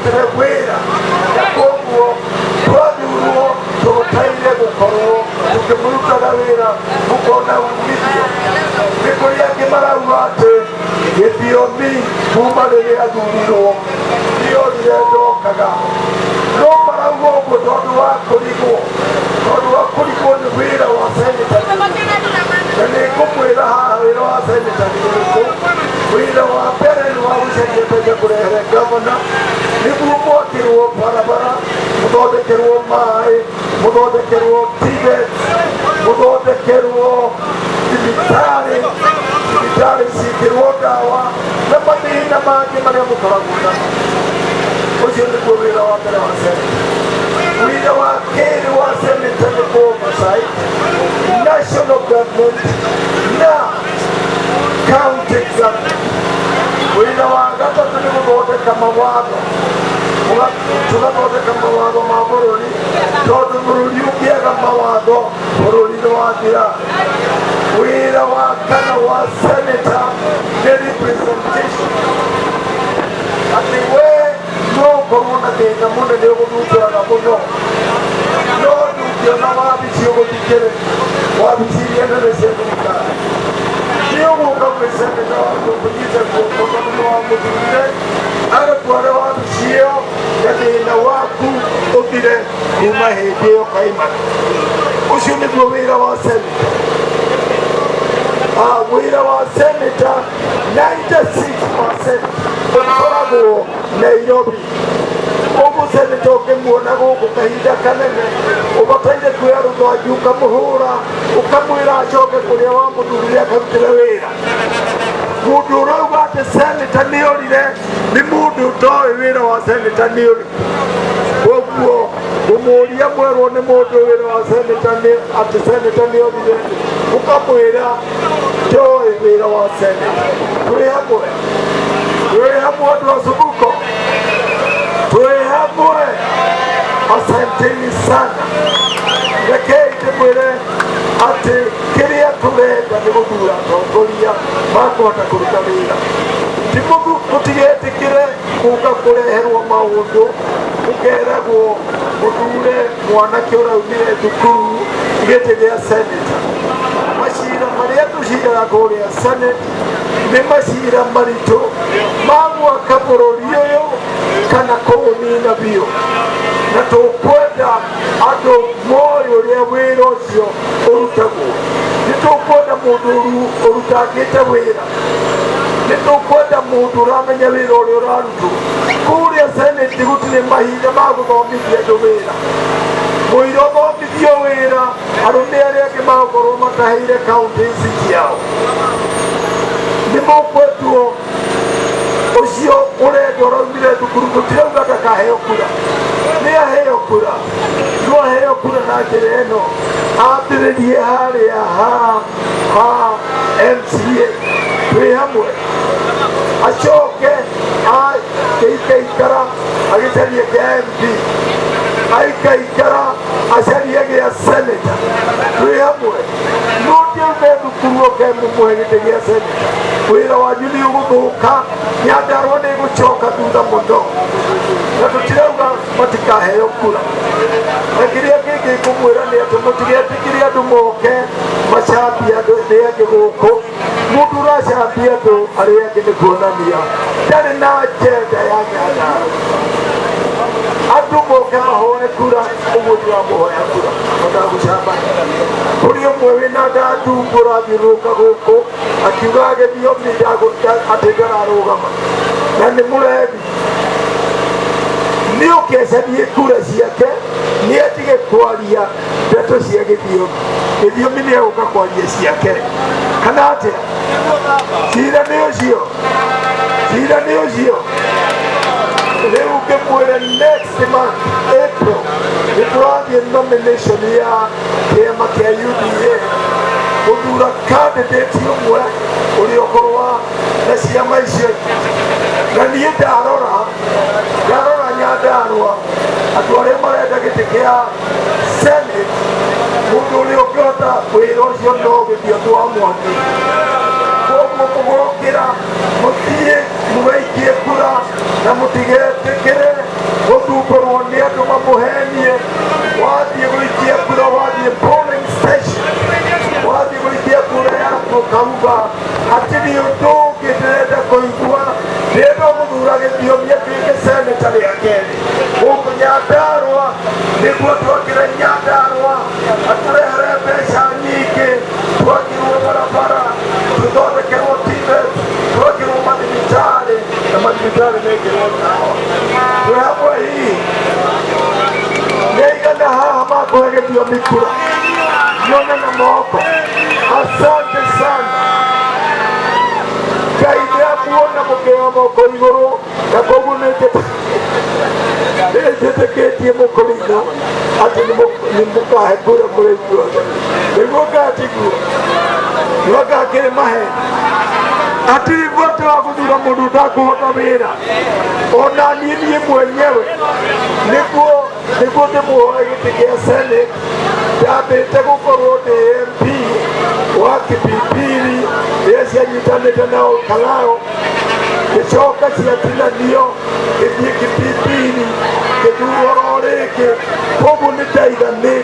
Tũmũrutĩre wĩra, na koguo twathurwo tũbataire gũkorwo tũkĩmũrutaga wĩra mũkona umithio. Nĩ kũrĩ angĩ marauga atĩ Gĩthiomi kuma rĩrĩa athurirwo nĩorire ndokaga, no marauga ũguo tondũ wa kũrigwo, tondũ wa kũrigwo nĩ wĩra wa seneta. Na nĩ ngũmwĩra haha wĩra wa seneta nĩ ũrĩkũ. Wĩra wa mbere nĩ wa gũcaria mbeca kũrehere gavana nĩguo mwakĩrwo barabara, mũthondekerwo maĩ, mũthondekerwo TVET, mũthondekerwo thibitarĩ, thibitarĩ ciĩkĩrwo ndawa na mathĩna mangĩ marĩa mũkoragwo namo. Ũcio nĩguo wĩra wa mbere wa seneta. Wĩra wa kerĩ wa seneta nĩ kũ oversight national government na county government. Wĩra wa gatatũ nĩ gũthondeka mawatho. Tũgathondeka mawatho ma bũrũri, tondũ bũrũri ũngĩaga mawatho bũrũri nĩ wathira. Wĩra wa kana wa senator nĩ representation, atĩ we no ũkorwo na thĩna mũnene ũgũthumbũraga mũno, no ndũngĩona wabici ũgũthikĩrĩria, wabici iria nene cia thirikari. Nĩ ũgũka gwĩ senator waku ũkũnyite guoko tondũ nĩ wamũthurire, agũtware wabici ĩyo na thĩna waku ũthire kuma hĩndĩ ĩyo kaimana. Ũcio nĩguo wĩra wa senator. Wĩra wa senator 96% ũkoragwo Nairobi. Ũguo senator ũngĩmuona gũkũ kahinda kanene, ũbataire kuoya rũthanju ũkamũhũra, ũkamwĩra acoke kũrĩa wamũthurire akarutĩre wĩra. Mũndũ ũrauga atĩ senator nĩ orire nĩ mũndũ ũtoĩ wĩra wa senator nĩ ũrĩkũ. Koguo kũmũria mwerwo nĩ mũndũ wĩra wa senator nĩ atĩ senator nĩ orire, ũkamwĩra ndoĩ wĩra wa senator. Twĩ hamwe, twĩ hamwe andũ a Subuko, twĩ hamwe. Asanteni sana. Rekei ndĩmwĩre atĩ kĩrĩa tũrenda nĩ gũthura atongoria makũhota kũruta wĩra. Ti mũtigetĩkĩre gũka kũreherwo maũndũ mũkeragwo mũthure mwanake ũraumire thukuru gĩtĩ gĩa senator. Macira marĩa tũciraga kũrĩa senate nĩ macira maritũ ma gwaka bũrũri ũyũ kana kũũnina biũ, na tũkwenda andũ moĩ ũrĩa wĩra ũcio ũrutagwo. Nĩ tũkwenda mũndũ ũrutangĩte wĩra, nĩ tũkwenda mũndũ ũramenya wĩra ũrĩa ũrarutwo kũrĩa senate. Gũtirĩ mahinda ma gũthomithia andũ wĩra. Mũira ũthomithio wĩra, arũme arĩa angĩ magũkorwo mataheire kaunti ici ciao. Nĩ mũkwendwo ũcio ũrenda ũraumire thukuru, tũtirauga ndakaheo kura, nĩ aheo kura, no aheo kura na njĩra ĩno: ambĩrĩrie harĩa ha MCA, twĩ hamwe, acoke aikaikara agĩcarie kĩa MP, aikaikara acarie gĩa senator, twĩ hamwe. No ndiaume thukuru oke mũmũhe gĩtĩ gĩa senator, wĩra wanyu nĩ ũgũthũka, Nyandarua nĩ ĩgũcoka thutha mũno. Na tũtirauga matikaheo kura. Na kĩrĩa kĩngĩ ngũmwĩra nĩ atĩ mũtigetĩkĩre andũ moke macambie andũ arĩa angĩ gũkũ. Mũndũ ũracambia andũ arĩa angĩ nĩ kuonania ndarĩ na agenda ya Nyandarua. Andũ moke mahoe kura, ũguo ndĩramũhoya kura matagũcambania. Kũrĩ ũmwe wĩna ndandumbu ũrathiũrũrũka gũkũ akiuga Gĩthiomi atĩ ndararũgama na nĩ mũrebi. Nĩ ũkecarie kura ciake, nĩ atige kwaria ndeto cia Gĩthiomi. Gĩthiomi nĩ egũka kwaria ciake kana atĩa? Cira nĩ ũcio, cira nĩ ũcio. Rĩu ngĩmwĩre next month April nĩ tũrathiĩ nomination ya kĩama kĩa UDA gũthura candidate ũmwe ũrĩa ũkũrũa na ciama icio. Na niĩ ndarora Nyandarua, andũ arĩa marenda gĩtĩ kĩa senate, mũndũ ũrĩa ũngĩhota wĩra ũcio no Gĩthiomi wa Mwangi. Koguo Koguo mũgũkĩra mũthiĩ mũgaikie kura na mũtigetĩkĩre gũthumbũrwo nĩ andũ mamũhenie. Wathiĩ gũikia kura, wathiĩ polling station, wathiĩ gũikia kura yaku, ũkauga hatirĩ ũndũ ũngĩ ndĩrenda kũigua, ndĩrenda gũthura gĩthiomi atuĩke seneta rĩa kerĩ gũkũ Nyandarũa, nĩguo twakĩre Nyandarũa, atũrehere mbeca nyingĩ, twakĩrwo barabara, tũthondekerwo TVET, twakĩrwo mathibitarĩ na mathibitarĩ mekĩrwo ndawa. Twĩ hamwe hihi nĩigana haha makũhe gĩthiomi kura nyone na moko. Asante sana. Ngai nĩamuona mũkĩoya moko igũrũ, na koguo nĩnjĩtĩkĩtie mũkũrinũ atĩ nĩ mũkahe kura mũrĩ inyuothe. Nĩguo ngatiguo nĩwangakĩrĩ maheni hatirĩ bata wa gũthura mũndũ ũtakũhota wĩra. Ona niĩ mwenyewe nĩguo ndĩmuoe gĩtĩ gĩa Senate, ndambĩte gũkorwo ndĩ MP wa Kipipiri rĩrĩa cianyitanĩte na Olkalou, gĩcoka ciatinanio gĩthiĩ Kipipiri gĩthurwo oro rĩngĩ. Koguo nĩ ndaiganĩte.